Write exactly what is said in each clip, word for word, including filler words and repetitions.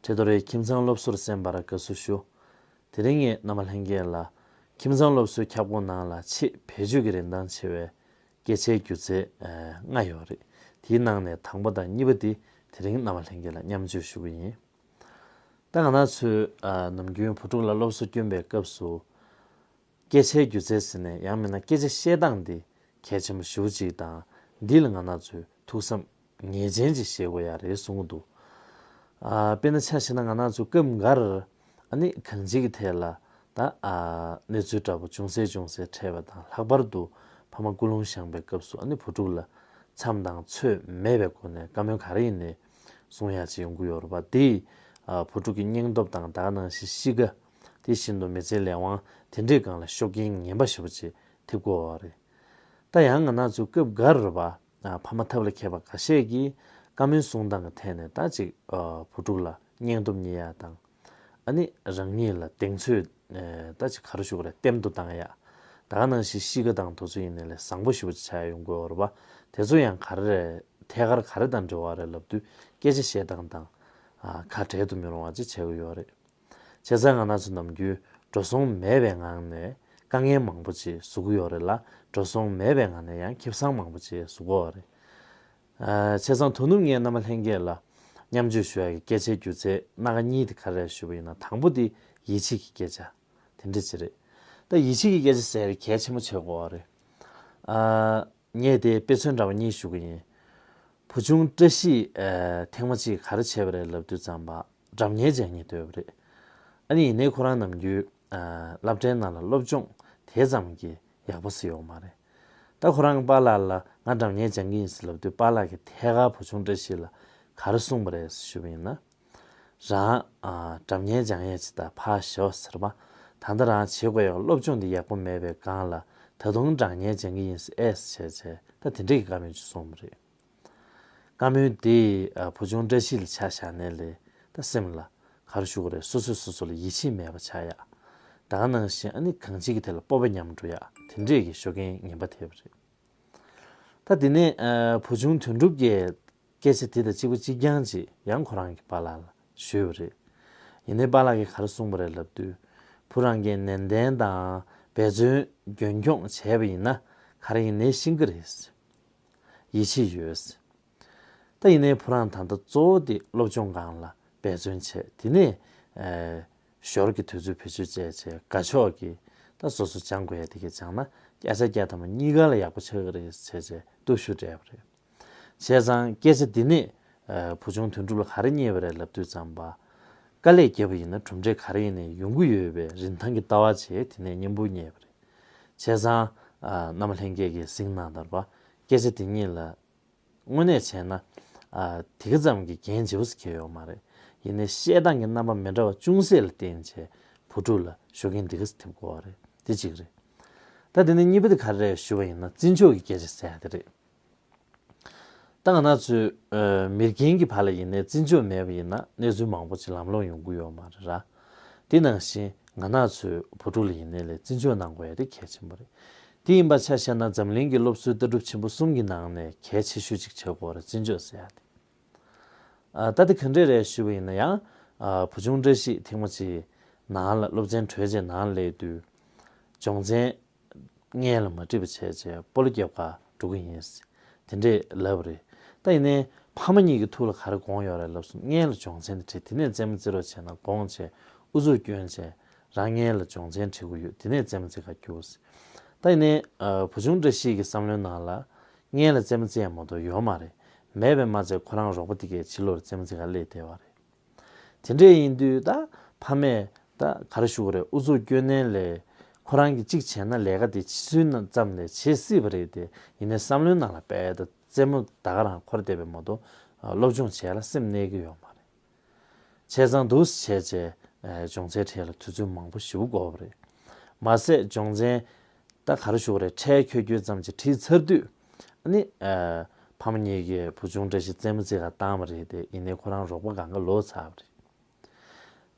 དེ་དོ་རེད། ཁྱིམ་ཚང་སློབ་གསོར་གསན་པར་དགའ་བསུ་ཞུ། དེ་རིང་ངས་རྣམ་པ་ལྷན་རྒྱས་ལ་ཁྱིམ་ཚང་སློབ་གསོའི་ཁྱབ་ཁོངས་ནང་ལ་ཆེས་བེད་སྤྱོད་ཀྱི་རིན་ཐང་ཆེ་བའི་སྐད་ཆའི་སྒྱུ་རྩལ་ལྔ་ཡོད་རེད། དེའི་ནང་ནས་དང་པོ་དང་གཉིས་པ་དེ་དེ་རིང་རྣམ་པ་ལྷན་རྒྱས་ལ་མཉམ་སྤྱོད་ཞུ་གི་ཡིན། ད་ང་རང་ཚོས་ནམ་རྒྱུན་བུ་ཕྲུག་ལ་སློབ་གསོ་སྐྱོན་པའི་སྐབས་སུ། སྐད་ཆའི་སྒྱུ་རྩལ་ཟེར་ནས་ཡང་མིན་ན་སྐད་ཆ་བཤད་སྟངས་འདི་གལ་ཆེན་པོ་ཞེ་པོ་ཅིག་དང་། འདི་ལ་ང་རང་ཚོས་ཐུགས་བསམ་ངེས་ཅན་ཅིག་བཞེས་དགོས་ཡ་རེད་གསུང་གི་འདུག་ཨ་དཔེར་ན་ཆ་བཞག་ན་ང་རང་ཚོ་སྐབས་འགར་ཨ་ནི་གང་ཅིའི་ཐད་ལ་ད་ཨ་གནས་ཚུལ་འདྲ་པོ་ཅུང་ཟད་ཅུང་ཟད་འཕྲད་པ་དང་། ལྷག་པར་དུ་ཕ་མ་སྐུ་རླུང་བཞེངས་པའི་སྐབས་སུ་ཨ་ནི་བུ་ཕྲུག་ལ་མཚམས་དང་ཚོད་མེད་པའི་སྒོ་ནས་བཀའ་མོལ་ག་རེ་ཡིན་ནའི་གསུང་ཡ་ཅིག་ཡོང་གི་ཡོད་རེད་པ། དེས་ཨ་བུ་ཕྲུག་གི་སྙིང་སྟོབས་དང་ད་ག་ནང་བཞིན་གཤིས་ཀ། དེ་བཞིན་དུ་མི་ཚེའི་ལས་དབང་དེ་འདྲའི་སྒང་ལ་ཤུགས་རྐྱེན་ངན་པ་ཞེ་པོ་ཅིག་ཐེབས་ཀྱི་ཡོད་རེད། ད་ཡང་ང་རང་ཚོ་སྐབས་འགར་རེད་པ། ཨ་ཕ་མ་ཐབས་ལ་མཁས་པ་འགའ་ཤས་ཀྱིས་བཀའ་མོལ་གསུང་སྟངས་ཀྱི་ཐད་ནས་ད་ཅིག་ཨ་བུ་ཕྲུག་ལ་སྙིང་སྟོབས་རྙེད་ཡ་དང་། ཨ་ནི་རང་ཉིད་ལ་གདེང་ཚོད་ཨེ་ད་ཅིག་ག་རེ་ཞུ་དགོས་རེད། བརྟན་དུ་བཏང་ཡ། ད་ག་ནང་བཞིན་གཤིས་ཀ་དང་དེ་ཚོ་ཡིན་ནའི་ལས་བཟང་པོ་ཞེ་པོ་ཅིག་ཆགས་ཡ་ཡོང་གི་ཡོད་རེད་པ། དེ་ཚོ་ཡང་ག་རེ་རེད། ཐད་ཀར་ག་རེ་དང་འབྲེལ་བ་རེད་ལབ་དུས་སྐད་ཆ་བཤད་སྟངས་དང་ཨ་ཁ་བྲལ་དུ་མི་རུང་བ་ཅིག་བྱེད་ཀྱི་ཡོད་རེད། བྱས་ཙང་ང་རང་ཚོ་ནམ་རྒྱུན་འགྲོ་སོང་མེད་པའི་ངང་ནས་དཀའ་ངལ་མང་པོ་ཅིག་བཟོ་གི་ཡོད་རེད་ལ། འགྲོ་སོང་མེད་པའི་ངང་ནས་ཡང་ཁེ་བཟང་མང་པོ་ཅིག་བཟོ་གི་ཡོད་རེད། ཨ་བྱས་ཙང་དོ་ནུབ་ངས་རྣམ་པ་ལྷན་རྒྱས་ལ་མཉམ་སྤྱོད་ཞུ་ཡག་གི་སྐད་ཆའི་སྒྱུ་རྩལ་སྣ་ཁ་གཉིས་དེ་ག་རེ་རེད་ཞུ་བ་ཡིན་ན། དང་པོ་དེ་ཡིད་ཆེས་ཀྱི་སྐད་ཆ་དེ་འདྲ་ཅིག་རེད། ད་ཡིད་ཆེས་ཀྱི་སྐད་ཆ་ཟེར་ཡ་གལ་ཆེན་པོ་ཆགས་ཀྱི་ཡོད་རེད། ཨ་ངས་དེ་དཔེ་མཚོན་འདྲ་པོ་གཉིས་ཞུ་གི་ཡིན། བུ་ཆུང་བཀྲ་ཤིས་ཨ་ཐེངས་མ་གཅིག་ག་རེ་བྱས་པ་རེད་ལབ་དུས་ཙམ་པ། སྒྲ་སྙན་སྦྱང་མཁན་སྡོད་པ་རེད། ཨ་ནི་ཡིན་ནའི་ཁོ་རང་ནམ་རྒྱུན་ཨ་སློབ་གྲྭའི་ནང་ལ་སློབ་སྦྱོང་དེ་ཙམ་གྱི་ཡག་པོ་ཟེར་ཡོད་མ་རེད། ད་ཁོ་རང་གི་པཱ་ལགས་ལ་ང་སྒྲ་སྙན་སྦྱང་གི་ཡིན་ཟེར་ལབ་དུས། པཱ་ལགས་ཀྱིས་ཐད་ཀར་བུ་ཆུང་བཀྲ་ཤིས་ལ་ག་རེ་གསུངས་པ་རེད་ཞུས་པ་ཡིན་ན། རང་ཨ་སྒྲ་སྙན་སྦྱང་ཡས་ཅིག་ད་ཕར་ཞོག་ཟེར་བ། ད་ལྟ་རང་བྱེད་དགོས་ཡག་སློབ་སྦྱོང་འདི་ཡག་པོ་མེད་པའི་སྒང་ལ་ད་དུང་སྒྲ་སྙན་སྦྱང་གི་ཡིན་ཟེར་ཨེ་ཟེར་བྱས་བྱས། ད་དེ་འདྲའི་གི་བཀའ་མོལ་ཅིག་གསུངས་པ་རེད། བཀའ་མོལ་དེས་ཨ་བུ་ཆུང་བཀྲ་ཤིས་ལ་ཆ་བཞག་ནའི་ལས་ད་སེམས་ལ་ག་རེ་ཞུ་དགོས་རེད། སོ་སོས་སོ་སོ་ལ་ཡིད་ཆེས་མེད་པ་ཆགས་ཡ། ད་ག་ནང་བཞིན་ཨ་ནི་གང་ཅིའི་ཐད་ལ་སྤོབས་པ་ཉམས་འགྲོ་ཡ། དེ་འདྲས་ཀྱི་ཤུགས་རྐྱེན་ངན་པ་ཐེབས་པ་རེད། ད་དེ་ནས་ཨ་བུ་ཆུང་དོན་གྲུབ་ཀྱིས་སྐད་ཆ་དེ་དང་གཅིག་པ་གཅིག་རྐྱང་ཅིག་ཡང་ཁོ་རང་གི་པཱ་ལགས་ལ་ཞུས་པ་རེད། ཡིན་ནའི་པཱ་ལགས་ཀྱིས་ག་རེ་གསུངས་པ་རེད་ལབ་དུས། བུ་རང་གིས་ནན་ཏན་དང་འབད་བརྩོན་རྒྱུན་འཁྱོངས་བྱས་པ་ཡིན་ན་ག་རེ་ཡིན་ནའི་ཤེས་ཀྱི་རེད། ཡིད་ཆེས་ཡོད། ད་ཡིན་ནའི་བུ་རང་ད་ལྟ་གཙོ་བོ་དེ་སློབ་སྦྱོང་སྒང་ལ་འབད་བརྩོན་བྱས། དེ་ནས་ཨེ་ཞོར་གྱི་དུས་ཚོད་བེད་སྤྱོད་བྱས་བྱས་དགའ་ཕྱོགས་ཀྱི་ད་སོ་སོ་སྦྱང་དགོས་ཡ་དེ་གས་སྦྱངས་ན་བརྒྱ་ཆ་བརྒྱ་ཐམ་པ་གཉིས་ཀ་ལ་ཡག་པོ་ཆགས་ཀྱི་རེད་ཟེར་བྱས་སྟོབས་ཤུགས་སྤྲད་པ་རེད། བྱས་ཙང་སྐད་ཆ་འདི་ནས་ཨེ་བུ་ཆུང་དོན་གྲུབ་ལ་ག་རེ་རྙེད་པ་རེད་ལབ་དུས་ཙམ་པ། དཀའ་ལས་བརྒྱབ་པ་ཡིན་ན་གྲུབ་འབྲས་ག་རེ་ཡིན་ནའི་ཡོང་གི་ཡོད་པའི་རིན་ཐང་གི་ལྟ་བ་བྱས་དེ་ནས་སྙིང་པོ་རྙེད་པ་རེད། བྱས་ཙང་ཨ་རྣམ་པ་ལྷན་རྒྱས་ཀྱིས་གཟིགས་གནང་དང་པ། སྐད་ཆ་དེ་གཉིས་ལ་དངོས་གནས་བྱས་ན་ཨ་དེ་ག་ཙམ་གྱི་འགན་ལྗིད་པོ་ཞིག་འཁྱེར་ཡོད་མ་རེད། ཡིན་ནའི་བཤད་སྟངས་ཀྱི་རྣམ་པ་མི་འདྲ་བ་ཅུང་ཟད་ལ་བརྟེན་བྱས་བུ་ཕྲུག་ལ་ཤུགས་རྐྱེན་འདི་ག་ཙམ་ཐེབས་དགོས་པ་རེད། དེ་གཅིག་རེད། ད་དེ་ནས་གཉིས་པ་དེ་ག་རེ་རེད་ཞུ་བ་ཡིན་ན་བརྩི་འཇོག་གི་སྐད་ཆ་ཟེར་ཡ་དེ་རེད། ད་ང་རང་ཚོས་ཨ་མི་རྒན་གྱི་བར་ལ་ཡིན་ནའི་བརྩི་འཇོག་མེད་པ་ཡིན་ན་གནས་ཚུལ་མང་པོ་ཅིག་ལམ་ལྷོང་ཡོང་གི་ཡོད་མ་རེད་ར། དེ་ནང་བཞིན་ང་རང་ཚོས་བུ་ཕྲུག་ལ་ཡིན་ནའི་ལས་བརྩི་འཇོག་གནང་དགོས་ཡ་དེ་གལ་ཆེན་པོ་རེད། དེ་ཡིན་པ་ཆ་བཞག་ན་འཛམ་གླིང་གི་སློབ་གསོའི་ལྟ་གྲུབ་ཆེན་པོ་གསུམ་གྱི་ནང་ནས་གལ་ཆེ་ཤོས་ཅིག་ཆགས་ཀྱི་ཡོད་རེད། བརྩི་འཇོག་ཟེར་ཡ་དེ། ཨ་ད་དེ་ག་འདྲས་རེད་ཞུས་པ་ཡིན་ན་ཡང་ཨ་བུ་ཆུང་བཀྲ་ཤིས་ཐེངས་མ་གཅིག་ནང་ལ་སློབ་ཚན་གྲོལ་རྗེས་ནང་ལ་སླེབས་དུས་སྦྱོང་ཚན་སྔོན་ལ་མ་འགྲིག་པ་བྱས་བྱས་སྤོ་ལོ་རྒྱབ་ག་འགྲོ་གི་ཡིན། དེ་འདྲས་ལབ་པ་རེད། ད་ཡིན་ནའི་ཕ་མ་གཉིས་ཀྱི་ཐུགས་ལ་ག་རེ་དགོངས་ཡོད་རེད་ལབ་སོང་། སྔོན་ལ་སྦྱོང་ཚན་དེ་ཁྲིད། དེ་ནས་རྩེད་མོ་རྩེ་རོགས་བྱས་ན་དགོངས་བྱས་ཨུ་ཚུགས་སྐྱོན་བྱས་རང་སྔོན་ལ་སྦྱོང་ཚན་ཁྲིད་དགོས་ཡོད། དེ་ནས་རྩེད་མོ་རྩེ་ག་རྒྱུགས། ད་ཡིན་ནའི་ཨ་བུ་ཆུང་བཀྲ་ཤིས་ཀྱི་བསམ་བློའི་ནང་ལ་སྔོན་ལ་རྩེད་མོ་རྩེ་ཡ་མ་གཏོགས་ཡོད་མ་རེད། མེད་པས་མ་ཚད་ཁོ་རང་རོགས་པ་དེ་གས་ཕྱི་ལོགས་ལ་རྩེད་མོ་རྩེ་ག་སླེབས་བསྡད་པ་རེད། དེ་འདྲས་ཡིན་དུས་ད་ཕ་མས་ད་ག་རེ་ཞུ་དགོས་རེད། ཨུ་ཚུགས་སྐྱོན་ནའི་ལས་ཁོ་རང་གིས་གཅིག་བྱས་ན་ལས་ཀ་དེ་ཕྱི་ཚུལ་ཙམ་ལས་བྱེད་སྲིད་པ་རེད་དེ། ཡིན་ནའི་བསམ་བློའི་ནང་ལ་དཔེ་ད་རྩེད་མོ་ད་ག་རང་འཁོར་བསྡད་པའི་མ་གཏོགས་སློབ་སྦྱོང་བྱས་ལ་སེམས་གནས་ཀྱི་ཡོད་མ་རེད། བྱས་ཙང་འདུག་སེ་བྱས་བྱས་སྦྱོང་ཚན་ཁྲིད་ལ་དུས་ཚོད་མང་པོ་ཞེ་པོ་འགོར་བ་རེད། མ་ཟད་སྦྱོང་ཚན་ད་ག་རེ་ཞུ་དགོས་རེད། འཕྲལ་འཁྱོལ་འཁྱོལ་ཙམ་ཅིག་ཁྲིད་ཚར་དུས་ཨ་ནི་ཨ་ཕ་མ་གཉིས་ཀྱིས་བུ་ཆུང་བཀྲ་ཤིས་རྩེད་མོ་རྩེ་ག་བཏང་བ་རེད་དེ། ཡིན་ནའི་ཁོ་རང་རོགས་པ་གང་ག་ལོག་ཚར་བ་རེད།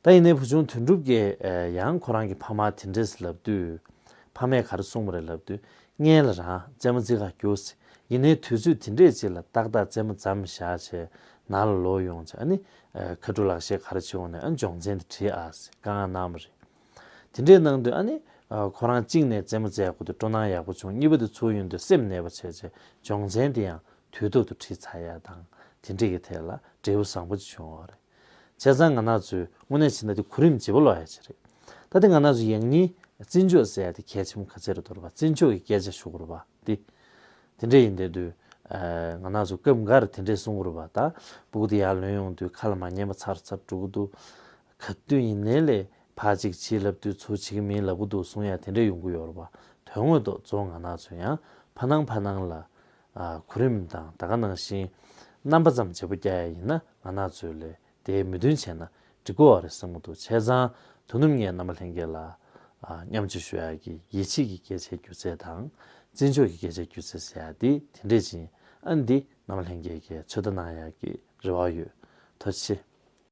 ད་ཡིན་ནའི་བུ་ཆུང་དོན་གྲུབ་ཀྱིས་ཨ་ཡང་ཁོ་རང་གི་ཕ་མ་དེ་འདྲས་ལབ་དུས། ཕ་མས་ག་རེ་གསུངས་པ་རེད་ལབ་དུས། སྔོན་ལ་རང་རྩེད་མོ་རྩེ་ག་རྒྱུགས། ཡིན་ནའི་དུས་ཚོད་དེ་འདྲས་ཅིག་ལ་ཏག་ཏག་རྩེད་མོ་མཚམས་བཞག་བྱས་ ནང་ལ་ལོག་ཡོང་བྱས། ཨ་ནི་ཨ་མཁའ་འགྲོ་ལག་ཤེས་ག་རེ་བྱེད་འོང་ནས། ཨ་ནི་སྦྱོང་ཚན་དེ་བྲིས་ཨ་ཟེར་བཀའ་མངགས་གནང་བ་རེད། དེ་འདྲའི་གནང་དུས་ཨ་ནི་ཨ་ཁོ་རང་གཅིག་ནས་རྩེད་མོ་རྩེ་ཡག་པོ་འདུག་སྤྲོ་སྣང་ཡག་པོ་བྱུང་། གཉིས་པ་དེ་ཚུགས་ཡོང་དུས་སེམས་ནད་པ་བྱས་བྱས་སྦྱོང་ཚན་དེ་ཡང་དུས་ཐོག་ཏུ་ཁྲིད་ཚར་ཡ་དང་། དེ་འདྲས་ཀྱི་ཐད་ལ་འབྲས་བུ་བཟང་པོ་ཅིག་བྱུང་བ་རེད། བྱས་ཙང་ང་རང་ཚོས་དངོས་གནས་བྱས་ན་དེ་གོ་རིམ་བརྗེ་པོ་ལོག་ཡ་ཅིག་རེད། ད་དེ་ང་རང་ཚོ་ཡང་སྙིང་བརྩི་འཇོག་ཟེར་ཡ་དེ་གལ་ཆེན་པོ་ག་ཚད་རེད་འདུག་རེད་པ། བརྩི་འཇོག་གི་སྐད་ཆ་ཞུ་དགོས་རེད་པ། དེ་དེ་འདྲས་ཡིན་བསྡད་དུས་ཨ་ང་རང་ཚོ་སྐབས་འགའ་རེ་དེ་འདྲས་གསུང་གི་རེད་པ། ད་སྤུ་གུ་དེ་ཡར་ལོན་ཡོང་དུས་ཁ་ལ་མ་ཉན་པ་ཚར་ཚར་འགྲོ་གི་འདུག་ག་དུས་ཡིན་ནའི་ལས་ཕར་ཅིག་བྱེད་ལབ་དུས་ཚུར་བྱེད་ཀྱི་མིན་ལབ་གི་འདུག་གསུང་ཡ་དེ་འདྲས་ཡོང་གི་ཡོད་རེད་པ། དོན་དངོས་ཐོག་གཙོ་བོ་ང་རང་ཚོ་ཡང་ཕ་ནང་ཕ་ནང་ལ་ཨ་གོ་རིམ་དང་ད་ག་ནང་བཞིན་རྣམ་པ་ཙམ་བརྗེ་པོ་རྒྱག་ཡ་ཡིན་ན། ང་རང་ཚོས་ལས་དེའི་མོས་མཐུན་བྱས་ན་འགྲིག་གི་རེད་བསམ་གི་འདུག་བྱས་ཙང་དོ་ནུབ་ངས་རྣམ་པ་ལྷན་རྒྱས་ལ་ཨ་མཉམ་སྤྱོད་ཞུ་ཡ་གི་ཡིད་ཆེས་ཀྱི་སྐད་ཆའི་སྒྱུ་རྩལ་དང་། བརྩི་འཇོག་གི་སྐད་ཆའི་སྒྱུ་རྩལ་ཟེར་ཡ་དེ་དེ་འདྲས་ཅིག་ཨ་འདི་རྣམ་པ་ལྷན་རྒྱས་ཀྱིས་ཚོད་ལྟ་གནང་ཡ་གི་རེ་བ་ཡོད། ཐུགས་རྗེ་ཆེ།